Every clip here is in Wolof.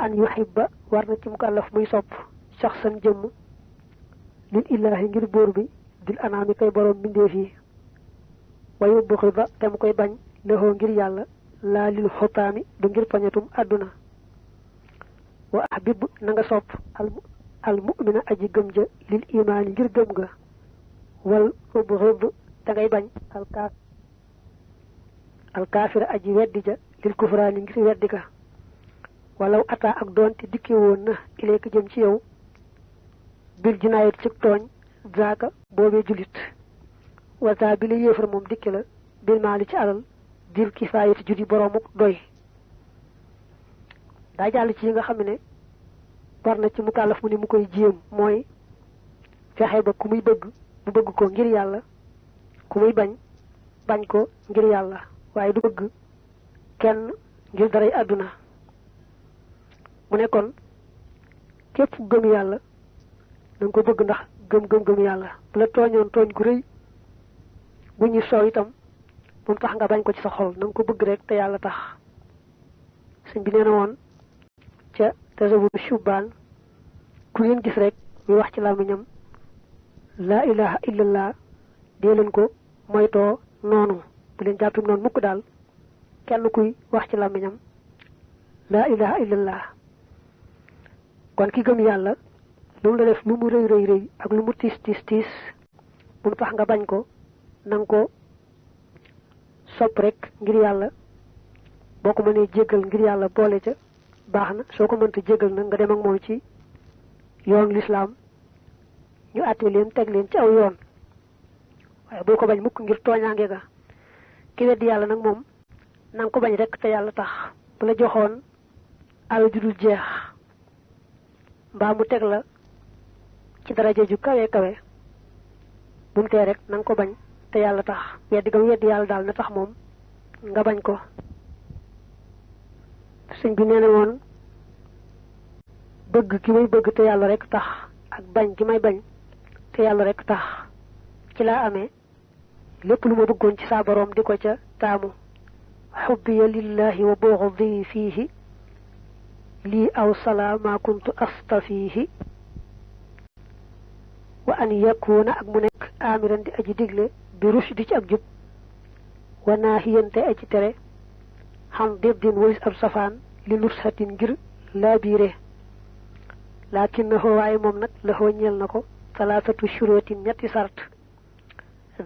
an yuhibba war na ci mukallaf muy sopp shakhsan jëm lil ilahi ngir buur bi dil anaami kay borom mbindeef yi wa yubghida te mu koy bañ lexoo ngir yàlla laa lil xutaami du ngir pañatum àdduna wa ahbib na nga sopp al mu'mina aji gëm ja lil imaani ngir gëm ga wal ubghid te ngay bañ al kaafira aji weddi ja lil kufraani ngir weddi ga walaw ata ak doonte dikke woon na ileeka jëm ci yow bil jinaayat ci tooñ zaaka boobee julit wata bi la yéefar moom dikke la bil maali ci alal dil kifaayati judi boroomuk doy daa jàll ci yi nga xam ne war na ci mukallaf mu ni mu koy jéem mooy fexe ba ku muy bëgg mu bëgg ko ngir yàlla ku muy bañ bañ ko ngir yàlla waaye du bëgg kenn ngir daray àdduna mu ne kon képp gëm yàlla na nga ko bëgg ndax gëm yàlla bu la tooñoon tooñ gu rëy bu ñu soow itam bu mu tax nga bañ ko ci sa xol na nga ko bëgg rek te yàlla tax sëñ bi nee na woon ca tasawudu shubaan ku ngeen gis rek muy wax ci làmmiñam laa ilaha illallah dee leen ko moytoo noonu bu leen jàppim noonu mukk daal kenn kuy wax ci làmmiñam laa ilaha illallah kon ki gëm yàlla lu mu la def lu mu rëy rëy ak lu mu tiis bu mu tax nga bañ ko nanga ko sopp rek ngir yàlla boo ko mënee jéggal ngir yàlla boole ca baax na soo ko mënta jéggal nag nga dem ak moom ci yoon lislaam ñu àtte leen teg leen ci aw yoon waaye boo ko bañ mukk ngir tooñaange ga ki weddi yàlla nag moom nanga ko bañ rek te yàlla tax bu la joxoon alal ju dul jeex mbaa mu teg la ci daraja ju kawe kawe bu mu tee rek nanga ko bañ te yàlla tax weddi gam weddi yàlla daal na tax moom nga bañ ko sëñ bi nee na woon bëgg ki may bëgg te yàlla rek tax ak bañ ki may bañ te yàlla rek tax ci laa amee lépp lu ma bëggoon ci saa boroom di ko ca taamu xubbiya lillahi wa bughdi fiihi lii aw salaa ma kuntu astafiihi wa an yakuna ak mu nekk amiran di aji digle bi rushdi ci ak jub wa naahiyan te aji tere xam déddin walis ab safaan li nushatin ngir laabiire lakinnahu waaye moom nag laxoo ñeel na ko salaasatu shuruutin ñetti sart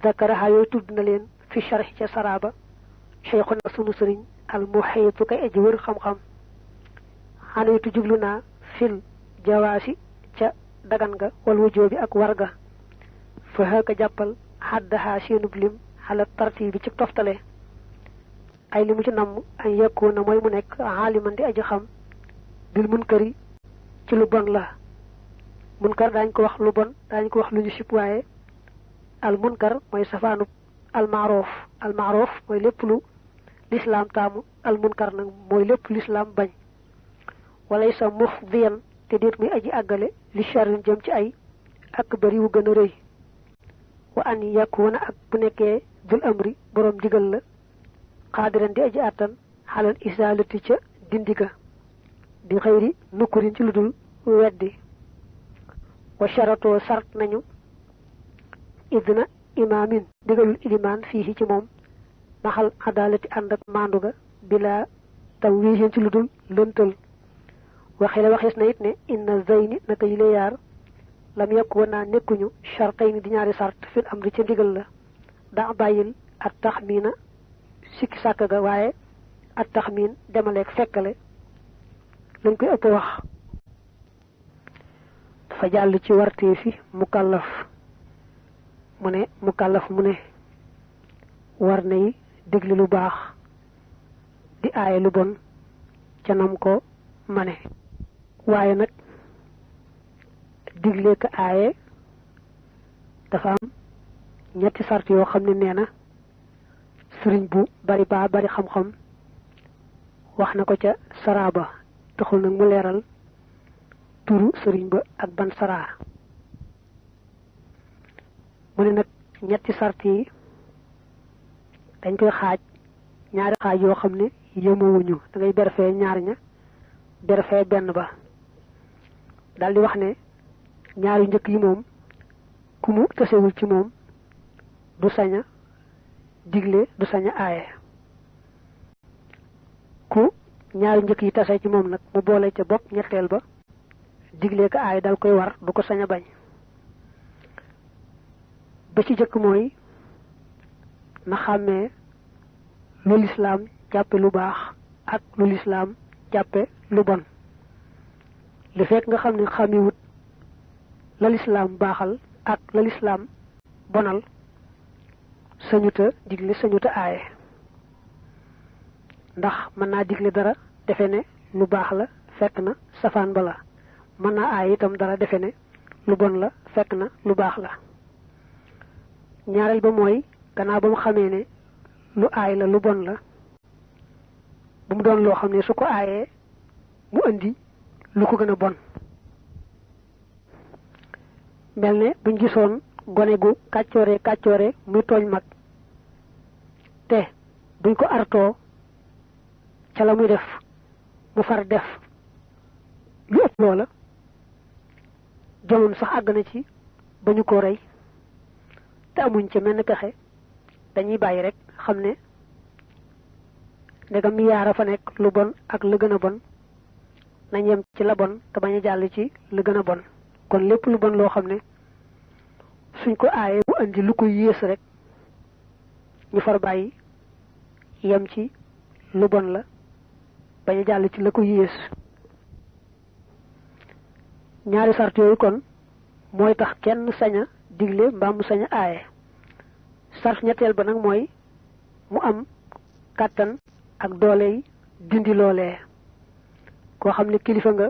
zakaraha yooyu tudd na leen fi sharh ca saraba cheikhuna sunu sëriñ al muhiitu kay aji wër xam-xam xanaytu jublu naa fil jawaasi ca dagan nga wal wujoobi ak warga fa haka jàppal xaddaha seenub lim xala tartibi ci toftale ay li mu ci namm an yakuna mooy mu nekk aaliman di aji xam bil munkari ci lu bon la munkar daañ ko wax lu bon daañ ko wax lu ñu sib waaye al munkar mooy safaanub al maaroof mooy lépp lu lislaam taamu al munkar nag mooy lépp lislaam bañ walay sa mufdiyan te déet muy aji àggale li sharrin jëm ci ay ak bari wu gën a rëy wa an yakuna ak bu nekkee dul amri boroom digal la xaadiran di aji àttan xalal isaalati ca dindiga bi xëyri nukkurin ci lu dul weddi wa sharatoo sart nañu idna imaamin digalul ilimaan fii ci moom maxal adaalati ànd ak maandu ga bila taw wiisin ci lu dul lëntal waxi la waxees na it ne inna zayni naka yi la yaar lam yokk woon naa nekkuñu chartay ni di ñaari sart fil amri ca ndigal la daa bàyyil at taxmiina sikki sàkk ga waaye at taxmiin demaleeg fekkale lañ koy ëpp wax dafa jàll ci wartee fi mukallaf mu ne war nay déglu lu baax di aaye lu bon ca nam ko mane waaye nag digle ko aaye dafa am ñetti sart yoo xam ne nee na sëriñ bu bari xam-xam wax na ko ca saraba taxul nag mu leeral turu sëriñ ba ak ban saraa mu ne nag ñetti sart yi dañ koy xaaj ñaari xaaj yoo xam ne yemowuñu da ngay berfee ñaar ña berfee benn ba daldi wax ne ñaari njëkk yi moom ku mu tasewul ci moom du saña digle du saña aaye ku ñaari njëkk yi tase ci moom nag mu boole ca bopp ñetteel ba digle ko aaye dal koy war du ko saña bañ ba ci jëkk mooy na xàmmee lu lislaam jàppe lu baax ak lu lislaam jàppe lu bon li fekk nga xam ne xàmmiwut la lislaam baaxal ak la lislaam bonal sañuta digle sañuta aaye ndax mën naa digle dara defe ne lu baax la fekk na safaan ba la mën naa aaye itam dara defe ne lu bon la fekk na lu baax la ñaareel ba mooy gannaaw ba mu xamee ne lu aay la lu bon la bu mu doon loo xam ne su ko aayee mu indi lu ko gën a bon mel ne buñ gisoon gone gu kàccoore muy tooñ mag te buñ ko artoo ca la muy def mu far def lu ëpp loola jamono sax àgg na ci ba ñu ko rey te amuñ ca menn pexe dañuy bàyyi rek xam ne ndegam yaara fa nekk lu bon ak lu gën a bon nañ yem ci la bon te bañ a jàll ci lu gën a bon kon lépp lu bon loo xam ne suñ ko aayee mu andi lu ko yées rek ñu far bàyyi yem ci lu bon la bañ a jàll ci la ko yées ñaari sart yooyu kon mooy tax kenn sañ a digle mbaa mu sañ a aaye sart ñetteel ba nag mooy mu am kàttan ak doole yi dindi loolee koo xam ne kilifa nga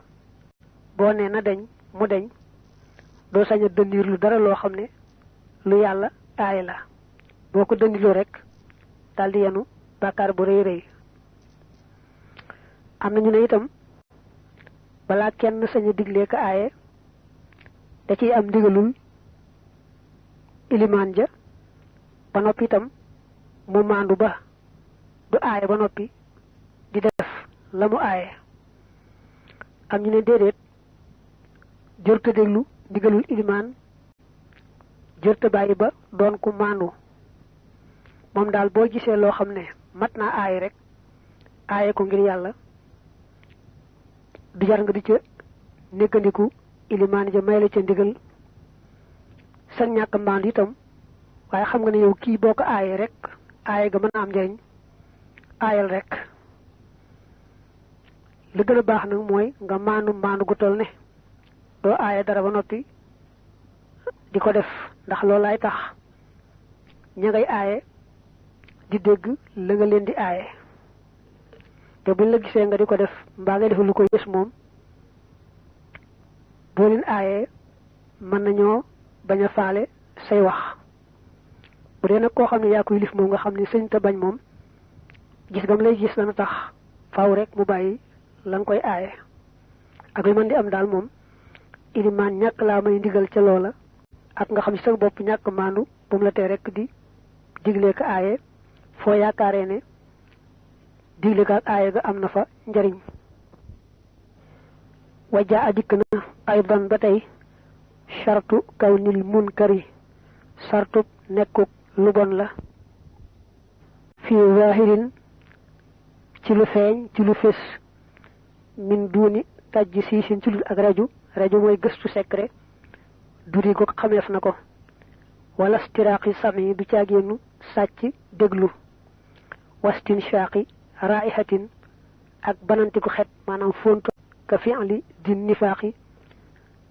boo nee na deñ mu deñ doo sañ a dëndiir lu dara loo xam ne lu yàlla aaye la boo ko dëndiloo rek daldi yenu bàkkaar bu rëy rëy am na ñu ne itam balaa kenn sañ a diglee ko aaye da ciy am ndigalul ilimaan ja ba noppi itam mu maandu ba du aaye ba noppi di def la mu aaye am ñu ne déedéet jërta déglu ndigalul ilimaan jërta bàyyi ba doon ku maandu moom daal boo gisee loo xam ne mat naa aaye rek aaye ko ngir yàlla du jar nga di ca néggandiku ilimaan ja may la ca ndigal sa ñàkk maandu itam waaye xam nga ne yow kii boo ko aayee rek aaye ga mën a am njariñ aayal rek li gën a baax nag mooy nga maandu gu toll ne doo aaye dara ba noppi di ko def ndax loolaay tax ña ngay aaye di dégg la nga leen di aaye te buñ la gisee nga di ko def mbaa ngay def lu ko yées moom boo leen aayee mën nañoo bañ a faale say wax bu dee nag koo xam ne yaa koy lif moom nga xam ne sëñ te bañ moom gis gam lay gis dana tax faaw rek mu bàyyi la nga koy aaye ak li mën di am daal moom ilimaan ñàkk laa may ndigal ca loola ak nga xam ci sa bopp ñàkk maandu bu mu la tee rek di digle ko aaye foo yaakaaree ne digle ko ak aaye ga am na fa njariñ wajaa adikk na aydan ba tey sartu kaw nil munkari sartu nekkuk lu bon la fii waahirin ci lu feeñ ci lu fés min duuni tajj siisin ci lu ak rajo mooy gëstu secret duri ko xameef na ko wala stiraaqi sami du caagéenu sàcc déglu wastin shaaqi raihatin ak banantiku xet maanaam fonto ka fi'li din nifaaqi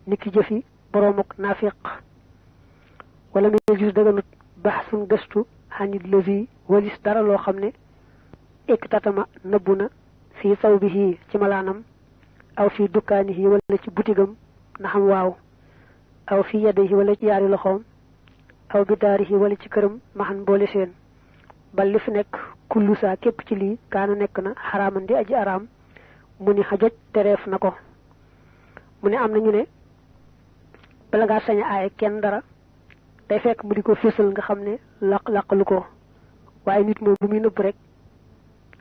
niki jëfi boroomuk naafiq wala mi jus daganut baxsun gëstu xanit levi walis dara loo xam ne iktatama nëbbu na fii sawbihi ci malaanam aw fii dukkaanihi wala ci butigam na xam waaw aw fii yadihi wala ci yaari loxoom aw bidaarihi wala ci këram maxan boole seen bal li fi nekk kullu saa képp ci lii kaana nekk na xaraaman di aji araam mu ni xajoj tereef na ko mu ne am na ñu ne bala ngaa sañ a aaye kenn dara day fekk mu di ko fésal nga xam ne laqalu ko waaye nit moom bu muy nëbb rek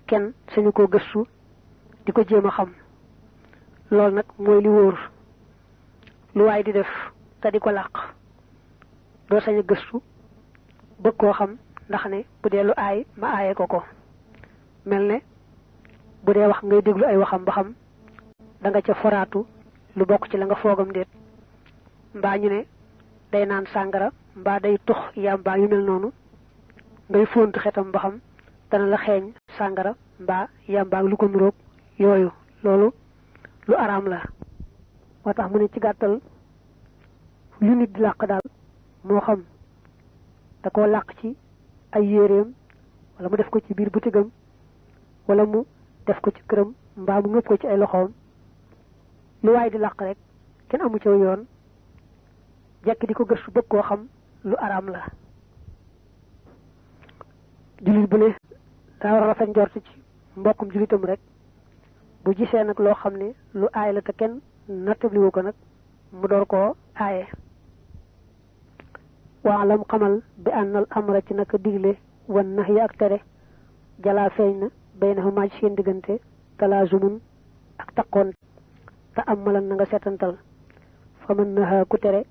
kenn sañu koo gëstu di ko jéem a xam loolu nag mooy li wóor lu waay di def te di ko làq doo sañ a gëstu bëgg koo xam ndax ne bu dee lu aay ma aaye ko mel ne bu dee wax ngay déglu ay waxam ba xam da nga ca foraatu lu bokk ci la nga foogam déet mbaa ñu ne day naan sàngara mbaa day tux yàmbaa yu mel noonu ngay fóontu xetam ba xam dana la xeeñ sàngara mbaa yàmbaa lu ko nuróog yooyu loolu lu araam la moo tax mu ne ci gàttal lu nit di làq daal moo xam da koo làq ci ay yéreem wala mu def ko ci biir butigam wala mu def ko ci këram mbaa mu ngëpp ko ci ay loxoom lu waay di làq rek kenn amu ci yoon jekk di ko gëstu bëgg koo xam lu araam la jullit bu ne daa war a rafet njort ci mbokkum jullitam rek bu gisee nag loo xam ne lu aay la te kenn nattabliwu ko nag mu door koo aaye waalam xamal bi ànnal amra ci naka digle wan nax yi ak tere jalaa feeñ na bay na xumaaj seen diggante talaazumun ak taqoon te amalan na nga seetantal fa mën naxa ku tere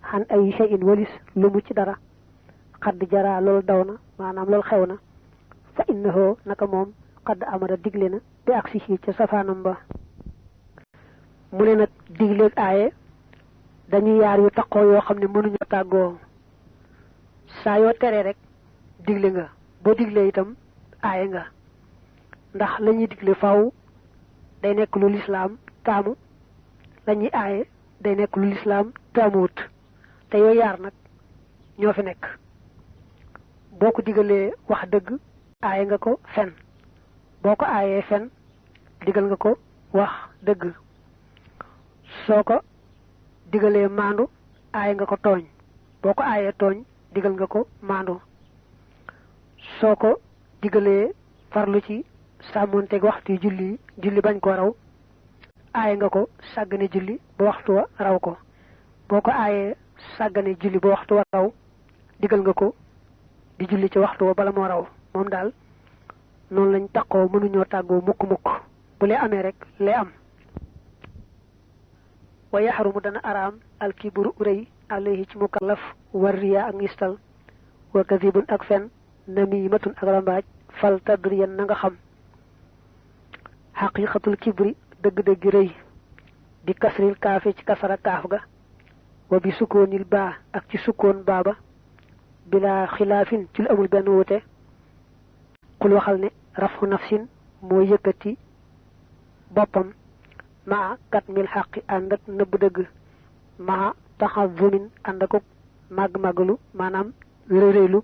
xan ay shay'in walis lu mu ci dara xadd jaraa loolu daw na maanaam loolu xew na fa innahu naka moom xadd amara digle na bi ak si ca safaanam ba mu ne nag digleeg aaye dañuy yaar yu taqoo yoo xam ne mënuñoo tàggoo saa yoo teree rek digle nga boo diglee itam aaye nga ndax la ñuy digle faaw day nekk lu lislaam taamu la ñuy aaye day nekk lu lislaam taamuwut te yooyu yaar nag ñoo fi nekk boo ko digalee wax dëgg aaye nga ko fen boo ko aayee fen digal nga ko wax dëgg soo ko digalee maandu aaye nga ko tooñ boo ko aayee tooñ digal nga ko maandu soo ko digalee farlu ci sàmmonteeg waxtu julli bañ ko raw aaye nga ko sàggane julli ba waxtu wa raw ko boo ko aayee sàggane julli ba waxtu wa raw digal nga ko di julli ci waxtu wa bala moo raw moom daal noonu lañ taqoo mënuñoo tàggoo mukk bu lee amee rek lee am wa yaxarumu dana araam alkibru rëy alayhi ci mukallaf war riyaa ak ngistal wa kadibun ak fen namimatun ak rambaaj fal tadriyan na nga xam xaqiqatul kibri dëgg-dëgg rëy bi kasril kaafe ci kasara kaaf ga wa bi sukkoonil baa ak ci sukkoon baaba bila xilaafin ci lu amul benn wute xul waxal ne rafu nafsin moo yëkkati boppam maa kat mil xaqi ànd ak nëbb dëgg maa taxazumin ànd ak màgg-màggalu maanaam réyréylu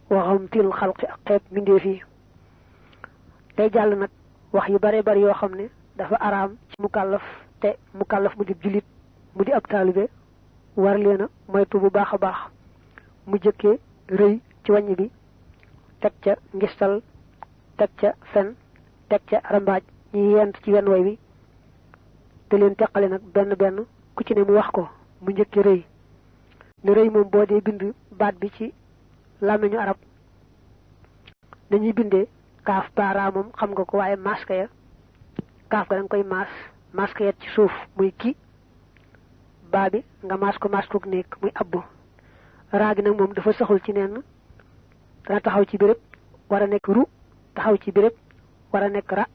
waxam til xalqi ak xeeb mbindeef yi day jàll nag wax yu bare bari yoo xam ne dafa araam ci mukallaf te mukallaf mu di jullit mu di ab taalibe war leena moytu bu baax a baax mu jëkkee rëy ci wàññ bi teg ca ngistal teg ca fen teg ca rambaaj ñi yent ci wenn way wi te leen teqale nag benn ku ci ne mu wax ko mu njëkki rëy ne rëy moom boo dee bind baat bi ci làmmiñu arab dañuy bindee kaaf baara moom xam nga ko waaye masque ya kaaf ga da nga koy masque ya ci suuf muy ki baa bi nga masque nekk muy abbu raa gi nag moom dafa saxul ci nenn dana taxaw ci béréb war a nekk ru taxaw ci béréb war a nekk ra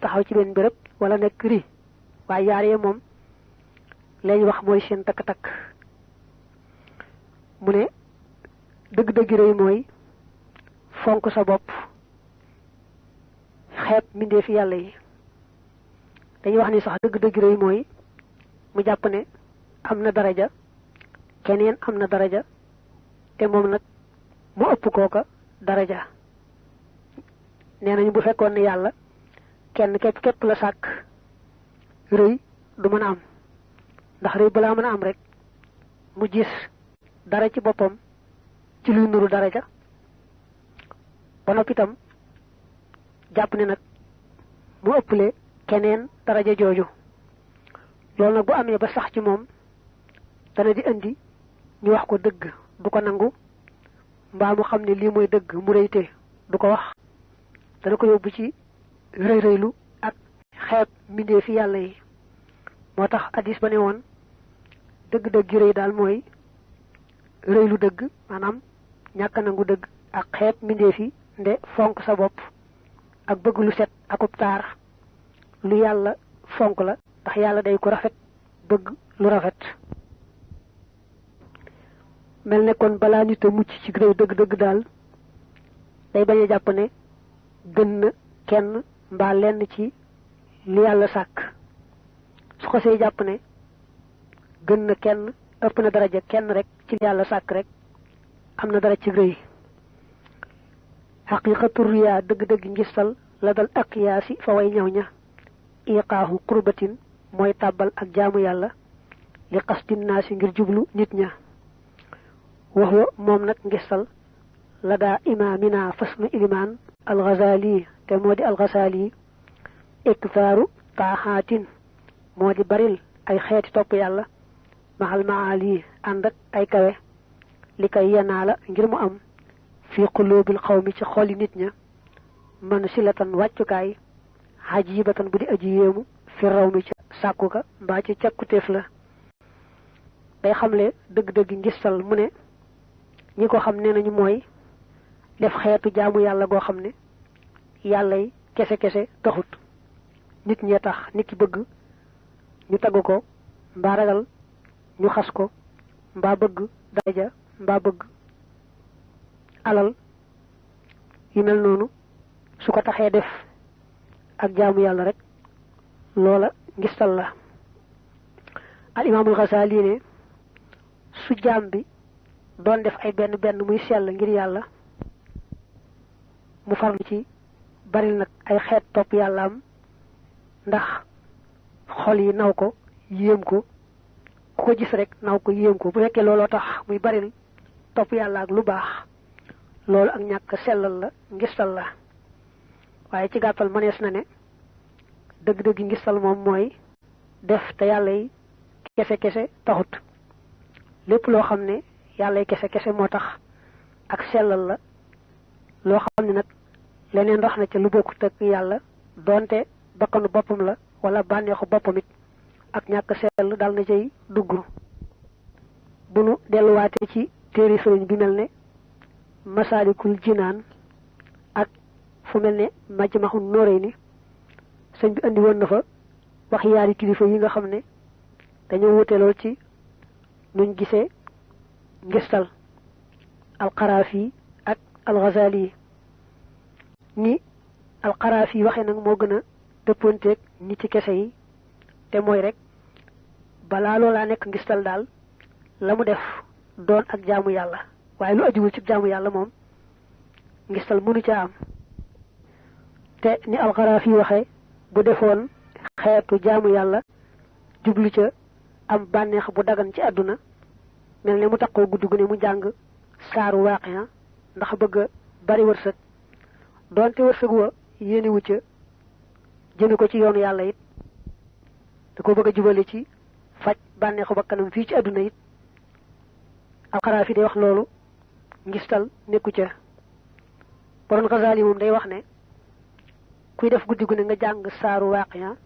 taxaw ci benn béréb wala nekk ri waaye yaar yee moom lañ wax mooy seen takk-takk mu ne dëgg-dëgg rëy mooy fonk sa bopp xeeb mbindeefi yàlla yi dañuy wax ni sax dëgg-dëgg rëy mooy mu jàpp ne am na daraja keneen am na daraja te moom nag mu ëpp kooka daraja nee nañu bu fekkoon ne yàlla kenn képp la sàkk rëy du mën a am ndax rëy balaa mën a am rek mu gis dara ci boppam ci luy nuru daraja ba noppi itam jàpp ne nag mu ëpple keneen daraja jooju loolu nag bu amee ba sax ci moom dana di indi ñu wax ko dëgg du ko nangu mbaa mu xam ne lii mooy dëgg mu rëyte du ko wax dana ko yóbbu ci rëy-rëylu ak xeeb mbindeefi yàlla yi motax hadis ba ne won deug deug gi reey dal moy reey lu deug manam ñaka nangu deug ak xeet mindeefi nde fonk sa bop ak bëgg lu set akub taar lu yàlla fonk la ndax yàlla day ko rafet bëgg lu rafet mel ne kon balaa nit a mucc ci réew dëgg-dëgg daal day bañ a jàpp ne gën na kenn mbaa lenn ci li yàlla sàkk su ko see jàpp ne gën na kenn ëpp na daraja kenn rek ci li yàlla sàkk rek am na dara ci réew haqiqatu riya dëgg-dëgg ngistal la dal aqyaasi fa way ñaw ña iqaahu qurbatin mooy tàbbal ak jaamu yàlla li qasdin naasi ngir jublu nit ña waxwa moom nag ngistal la daa imaamina fasnu ilimaan al-Ghazali te moo di al-Ghazali iktaaru taaxaatin moo di baril ay xeeti topp yàlla maxal maali ànd ak ay kawe li kay yenaa la ngir mu am fi qulubil qawmi ci xoli nit ña man silatan wàccukaay hajibatan bu di aji yéemu fi raw mi ca sàkku ka mbaa ci càkkutéef la day xamle dëgg-dëgg ngistal mu ne ñi ko xam ne nañu mooy def xeetu jaamu yàlla goo xam ne yàllay kese-kese taxut nit ñee tax nit ki bëgg ñu tagg ko mbaa ragal ñu xas ko mbaa bëgg daraja mbaa bëgg alal yu mel noonu su ko taxee def ak jaamu yàlla rek loola ngistal la al imaamul Ghazali ne su jaam bi doon def ay benn benn muy sell ngir yàlla mu farlu ci baril nag ay xeet topp yàllaam ndax xol yi naw ko yéem ko ku ko gis rek naw ko yéem ko bu fekkee looloo tax muy baril topp yàlla ak lu baax loolu ak ñàkk sellal la ngistal la waaye ci gàttal mënees na ne dëgg-dëgg ngistal moom mooy def te yàlla yi kese-kese taxut lépp loo xam ne yàlla yi kese-kese moo tax ak sellal la loo xam ne nag leneen rax na ca lu bokkut ak yàlla doonte bakkanu boppam la wala bànneexu boppam it ak ñàkk sell dal na cay dugg bu nu delluwaate ci téere sëriñ bi mel ne Masaalikul Jinaan ak fu mel ne Majmahun Nurayni sëñ bi andi woon na fa wax yaari kilifa yi nga xam ne dañoo wute lool ci nuñ gisee ngistal al-Qaraafi ak al-Ghazali ni al-Qaraafi waxe nag moo gën a dëppoonteeg nit ci kese yi te mooy rek balaa loolaa nekk ngistal daal la mu def doon ak jaamu yàlla waaye lu ajuwul ci jaamu yàlla moom ngistal mënu ca am te ni al-Qaraafi waxe bu defoon xeetu jaamu yàlla jublu ca am bànneex bu dagan ci àdduna mel ne mu takkoo guddi gu ne mu jàng saaru Waaqiya ndax bëgg bari wërsëg doonte wërsëg wa yéene wu ca jëme ko ci yoonu yàlla it da ko bëgg a jubale ci faj bànneexu bakkanam fii ci àdduna it al-Qaraafi day wax loolu ngistal nekku ca borom Ghazali moom day wax ne kuy def guddi gu ne nga jàng saaru Waaqiya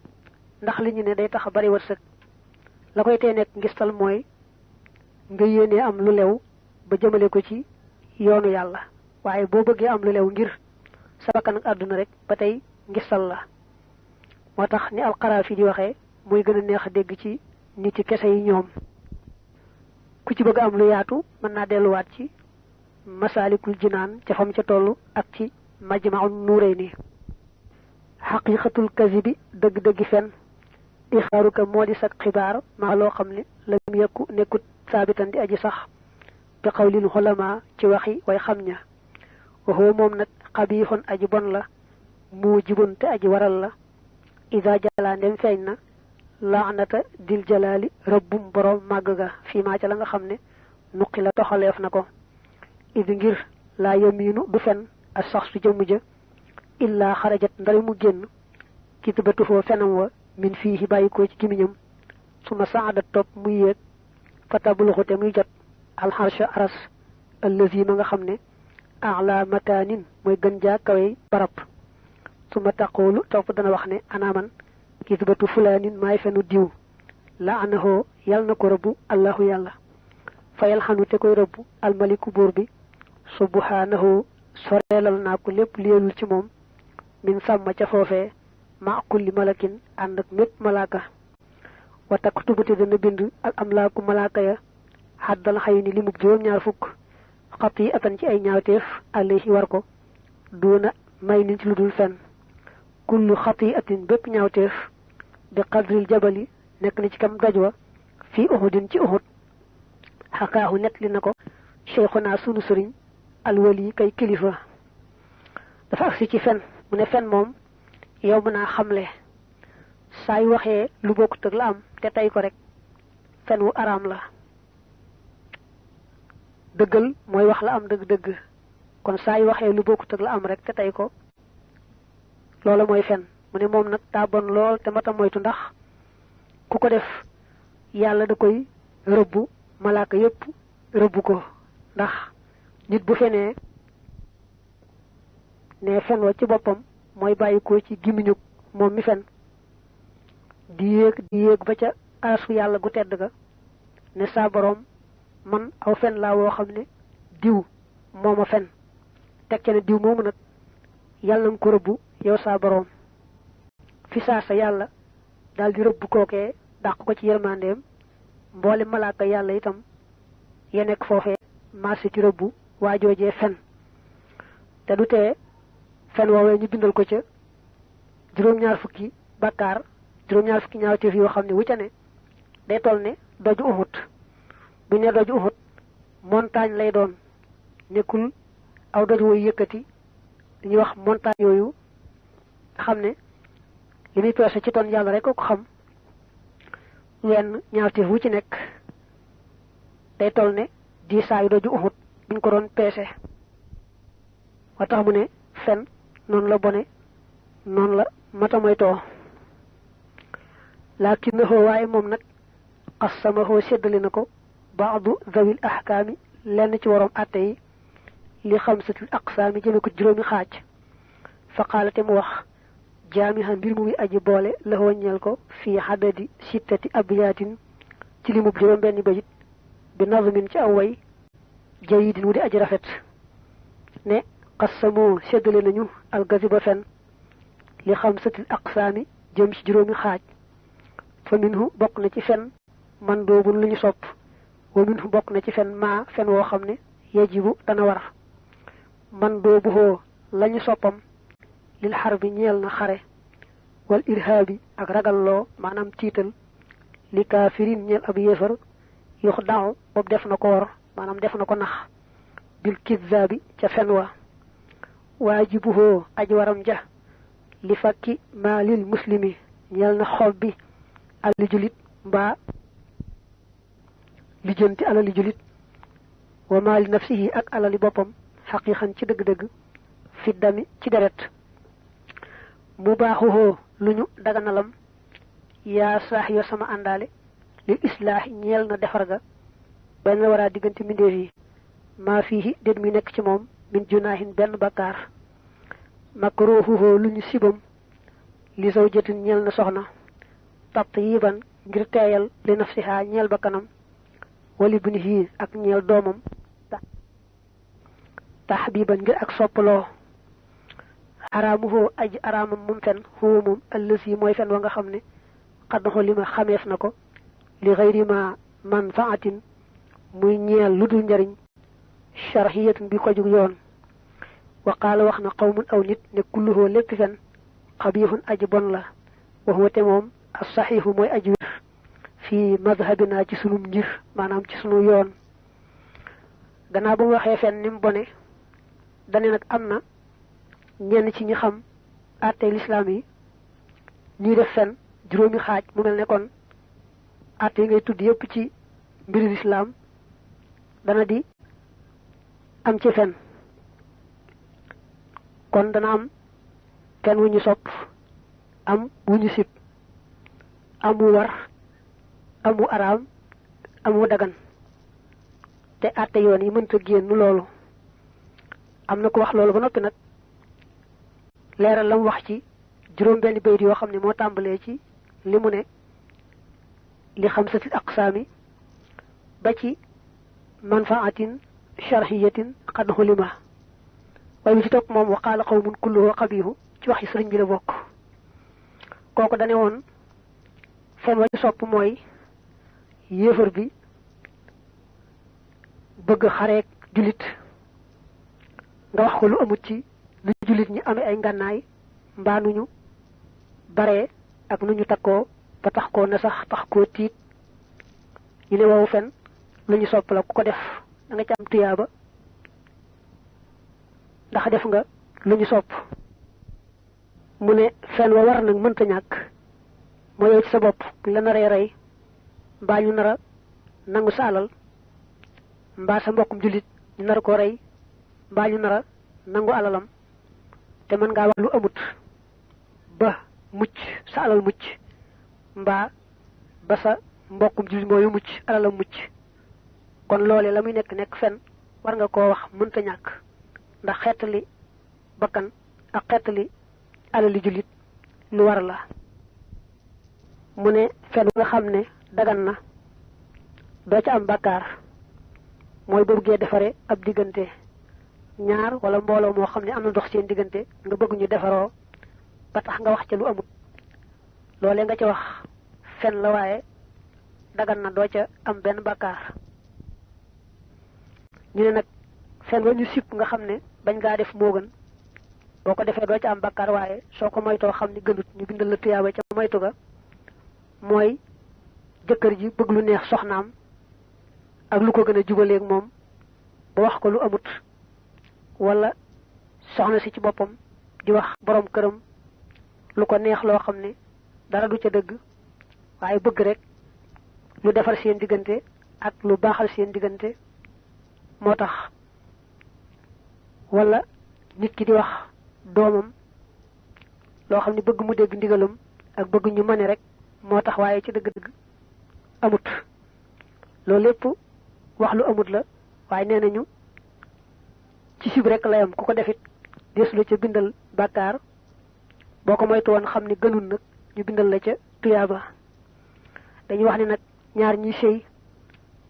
ndax li ñu ne day tax bari wërsëg la koy tee nekk ngistal mooy nga yéene am lu lew ba jëmale ko ci yoonu yàlla waaye boo bëggee am lu lew ngir sa bakkan ak àdduna rek ba tey ngistal la moo tax ni al-Qaraafi di waxee muy gën a neex a dégg ci nit ci kese yi ñoom ku ci bëgg am lu yaatu mën naa delluwaat ci Masaalikul Jinaan ca fam ca tollu ak ci Majmahun Nurayni haqiqatul kazibi dëgg-dëggi fen ixaaruka moo di sag xibaar maa loo xam ne lam yekku nekkut saabitan di aji sax bi xawlil xulamaa ci waxi way xam ña waxoo moom nag xabiixoon aji bon la mu jibun te aji waral la ida jalaa ndem feeñ na laanata dil jalaali rëbbum boroom màgg ga fii maa ca la nga xam ne nuqi la toxaleef na ko idi ngir laa yamiinu du fen a sax su jëmm ja illaa xarajat ndari mu génn kitibatu foo fenam wa min fii bàyyi ko ci gimiñam su ma saadat topp muy yéeg fatabuluxute muy jot alxarsha aras allazi ma nga xam ne ala makaanin mooy gën jaa kawey barab su ma taqoolu topp dana wax ne anaaman kitibatu fulaanin maay fenu diw laanahu yal na ko rëbbu allahu yàlla fayal xanu te koy rëbbu almaliku buur bi subhanahu soreelal naa ko lépp lielul ci moom min sàmma ca foofee ma kulli malakin ànd ak mépp malaaka wa taktubute dana bind al amlaaku malaaka ya xaddal xay ni limub juróom-ñaar fukk xat yi atan ci ay ñaawteef alayhi war ko duuna may nin ci lu dul fenn kullu xat yi atin bépp ñaawteef bi qadril jabali nekk na ci kam daj wa fii uhudin ci uhud xakaahu net li na ko cheikhuna sunu sëriñ alwali kay kilifa dafa agsi ci fen mu ne fen moom yow mën naa xamle saa yu waxee lu bokkut ak la am te tey ko rek fen wu araam la dëggal mooy wax la am dëgg-dëgg kon saa yu waxee lu bokkut ak la am rek te tey ko loola mooy fen mu ne moom nag daa bon lool te mata moytu ndax ku ko def yàlla da koy rëbbu malaaka yépp rëbbu ko ndax nit bu fenee ne fen wa ci boppam mooy bàyyi ko ci gimiñu moom mi fen di yéeg ba ca arasu yàlla gu tedd ga ne saa boroom man aw fen laa woo xam ne diw mooma fen teg ca ne diw moomu nag yàlla nga ko rëbbu yow saa boroom fi saa sa yàlla daal di rëbb kookee dàq ko ci yërmandeem mboole malaaka yàlla itam ya nekk foofee marché ci rëbbu waajoojee fen te du tee fen woowee ñu bindal ko ca juróom-ñaar fukki bakkaar juróom-ñaar fukki ñaawteef yoo xam ne wu ca ne day toll ne doju Uhud bu ne doju Uhud montagne lay doon nekkul aw doj woy yëkkati dañuy wax montagne yooyu nga xam ne li muy peese ci ton yàlla rek ko xam wenn ñaawteef wu ci nekk day toll ne diisaayu doju Uhud buñ ko doon peese wa tax mu ne fen noonu la bone noonu la mata moytoo lakinnahu waaye moom nag qassamahu séddale na ko baadu zawil ahkaami lenn ci waroom atte yi li xamsatil aqsaami jëme ko juróomi xaaj fa qaalate mu wax jaamiha mbir mu muy aji boole la ñeel ko fii xadadi sittati abiyaatin ci limub juróom benn bayit bi nazmin ci aw way jayidin wu di aji rafet ne qassamoo séddale nañu algaziba fen li xamsatil aqsaami jëm ci juróomi xaaj fa minhu bokk na ci fen man doobun lu ñu sopp wa minhu bokk na ci fen maa fen woo xam ne yajibu dana war man doobu hoo lañu soppam lil xar bi ñeel na xare wal irhaabi ak ragalloo maanaam tiital li kaafirin ñeel ab yéefar yux daaw boobu def na ko war maanaam def na ko nax bil kizzaabi ca fen wa waajibu hoo aj waram ja li fakki maalil muslimi ñeel na xob bi alali julit mbaa li jënti alali julit wa maali nafsihi ak alali boppam xaqiiqan ci dëgg-dëgg fi dami ci deret mu baaxuhoo lu ñu daganalam yaa saax yoo sama àndaale lil islaax ñeel na defar ga benn la waraa diggante mbindeef yi maa fiihi déet mi nekk ci moom min junaahin benn bakkaar makruuhuhoo lu ñu sibam li zawjatin ñeel na soxna tatyiban ngir teeyal li nafsiha ñeel bakkanam wali bunihi ak ñeel doomam tahbiban ngir ak soppaloo xaraamuhoo aji araamam moom fen huwa moom allësi mooy fen wa nga xam ne xaddaxoo li ma xameef na ko li xayri ma manfaatin muy ñeel lu dul njariñ sharhiyatin bi ko jug yoon wa qaala wax na qawmun aw nit ne kulluhoo lépp fen xabiixun aji bon la wa huwa te moom as saxiixu mooy aji wér fii madhabina ci sunum njir maanaam ci sunu yoon gannaaw ba mu waxee fen ni mu bone dane nag am na ñenn ci ñi xam àttee lislaam yi ñuy def fen juróomi xaaj mu mel ne kon àtte yi ngay tudd yépp ci mbiri lislaam dana di am ci fen kon dana am fen wu ñu sopp am wu ñu sib am wu war am wu araam am wu dagan te àtte yoon yi mënta génn loolu am na ko wax loolu ba noppi nag leeral lam wax ci juróom benn bayit yoo xam ne moo tàmbalee ci li mu ne li xamsatil aqsaami ba ci manfaatin sharhiyatin qad xulima waaye bi ci topp moom wa qaala qawmun kulluhu qabihu ci wax yi sëriñ bi la bokk kooku dane woon fen wa ci sopp mooy yéefar bi bëgg xareek jullit nga wax ko lu amut ci lu jullit ñi amee ay ngànnaay mbaa nu ñu baree ak nu ñu takkoo ba tax koo na sax tax koo tiit ñu ne wow fen lu ñu sopp la ku ko def da nga ci am tuyaaba ndax def nga lu ñu sopp mu ne fen wa war nag mënta ñàkk moo yow ci sa bopp buñ la naree rey mbaa ñu nara nangu sa alal mbaa sa mbokkum jullit ñu nar ko rey mbaa ñu nara nangu alalam te mën ngaa wax lu amut ba mucc sa alal mucc mbaa ba sa mbokkum jullit mooyu mucc alalam mucc kon loole la muy nekk fen war nga koo wax mënta ñàkk ndax xeetali bakkan ak xeetali alali jullit lu war la mu ne fen nga xam ne dagan na doo ca am bàkkaar mooy ba bëggee defare ab diggante ñaar wala mbooloo moo xam ne am na dox seen diggante nga bëgg ñu defaroo ba tax nga wax ca lu amut loolee nga ca wax fen la waaye dagan na doo ca am benn bàkkaar ñu ne nag fen wa ñu sipp nga xam ne bañ ngaa def moo gën boo ko defee doo ca am bàkkaar waaye soo ko moytoo xam ni gënut ñu bindal la tuyaaba ca moytu ga mooy jëkkër ji bëgg lu neex soxnaam ak lu ko gën a jubaleeg moom ba wax ko lu amut wala soxna si ci boppam di wax borom këram lu ko neex loo xam ne dara du ca dëgg waaye bëgg rek lu defar seen diggante ak lu baaxal seen diggante moo tax wala nit ki di wax doomam loo xam ne bëgg mu dégg ndigalam ak bëgg ñu mane rek moo tax waaye ci dëgg-dëgg amut loolu lépp wax lu amut la waaye nee nañu ci sib rek la yam ku ko defit des la ca bindal bàkkaar boo ko moytu woon xam ne gënul nag ñu bindal la ca tuyaaba dañuy wax ne nag ñaar ñi sëy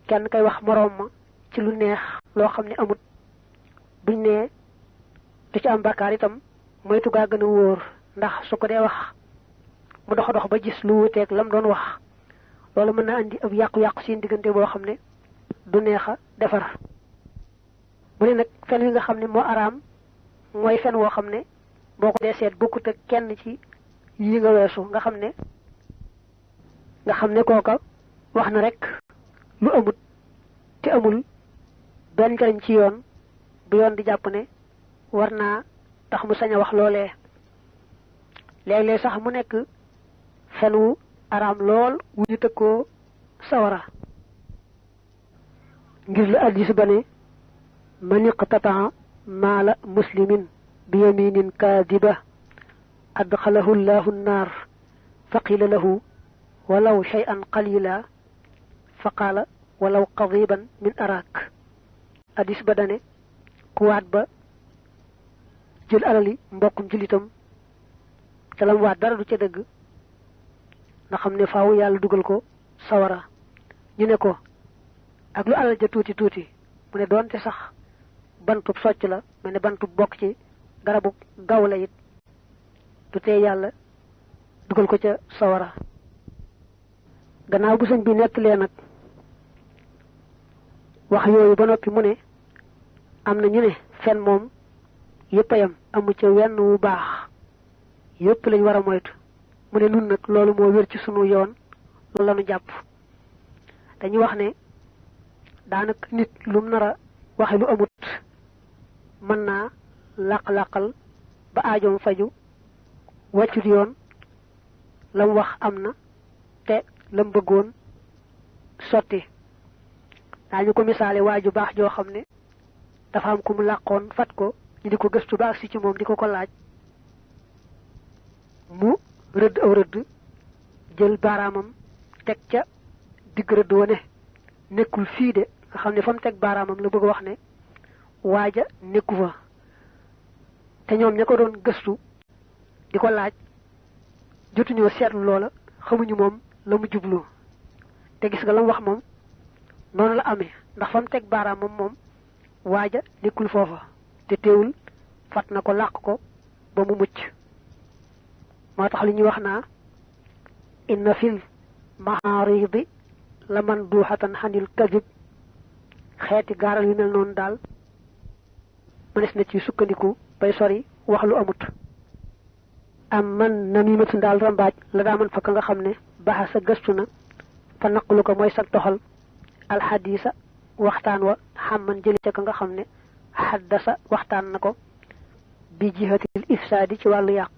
kenn kay wax moroom ma ci lu neex loo xam ne amut buñ nee du ci am bàkkaar itam moytu gaa gën a wóor ndax su ko dee wax mu dox dox ba gis lu wuteeg lam doon wax loolu mën na andi ab yàqu-yàqu seen diggante boo xam ne du neex a defar mu ne nag fen wi nga xam ne moo araam mooy fen woo xam ne boo ko dee seet bokkut ak kenn ci yi nga weesu nga xam ne kooka wax na rek lu amut te amul benn njariñ ci yoon bu yoon di jàpp ne war naa tax mu sañ a wax loolee léeg-léeg sax mu nekk fen wu araam lool wu ñu tëkkoo sawara ngir la addis ba ne man iqtataa maala muslimin bi yaminin kaadiba adxalahu llahu nnaar fa qila lahu walaw shay'an qalila fa qaala walaw qadiban min arak addis ba dane ku waat ba jël alali mbokkum jullitam te lam waat dara du ca dëgg nga xam ne faaw yàlla dugal ko sawara ñu ne ko ak lu alal ja tuuti tuuti mu ne doonte sax bantub socc la mel ne bantub bokk ci garabu gaw la it du tee yàlla dugal ko ca sawara gannaaw bu sëñ bi nettalee nag wax yooyu ba noppi mu ne am na ñu ne fen moom yëpp a yam amu ca wenn wu baax yëpp lañ war a moytu mu ne nun nag loolu moo wér ci sunu yoon loolu la ñu jàpp dañuy wax ne daanaka nit lum nar a waxe lu amut mën naa làq-làqal ba aajoom faju wàccut yoon lam wax am na te lam bëggoon sotti daañu ko misaale waaju baax joo xam ne dafa am ku mu làqoon fat ko ñu di ko gëstu ba agsi ci moom di ko ko laaj mu rëdd aw rëdd jël baaraamam teg ca digg rëdd wa ne nekkul fii de nga xam ne fa mu teg baaraamam la bëgg wax ne waaja nekku fa te ñoom ña ko doon gëstu di ko laaj jotuñoo seetlu loola xamuñu moom la mu jublu te gis nga lam wax moom noonu la amee ndax fam teg baaraamam moom waaja nekkul foofa te teewul fat na ko làq ko ba mu mucc moo tax li ñuy wax naa inna fil maharidi la man duuxatan xanil kadib xeeti gaaral yu mel noonu daal mënees na ci sukkandiku bay sori wax lu amut am man namimatu daal rambaaj la daa man fa ka nga xam ne baxa sa gëstu na fa naqlu ko mooy sag toxal alxadisa waxtaan wa xam man jëli ca ka nga xam ne xaddasa waxtaan na ko bi jihatil ifsaadi ci wàllu yàq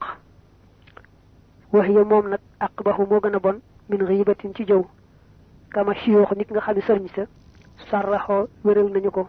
wax ya moom nag aqbahu moo gën a bon min ghibatin ci jëw kama siyoox nit nga xam ne sëriñ sa sarraxoo wéral nañu ko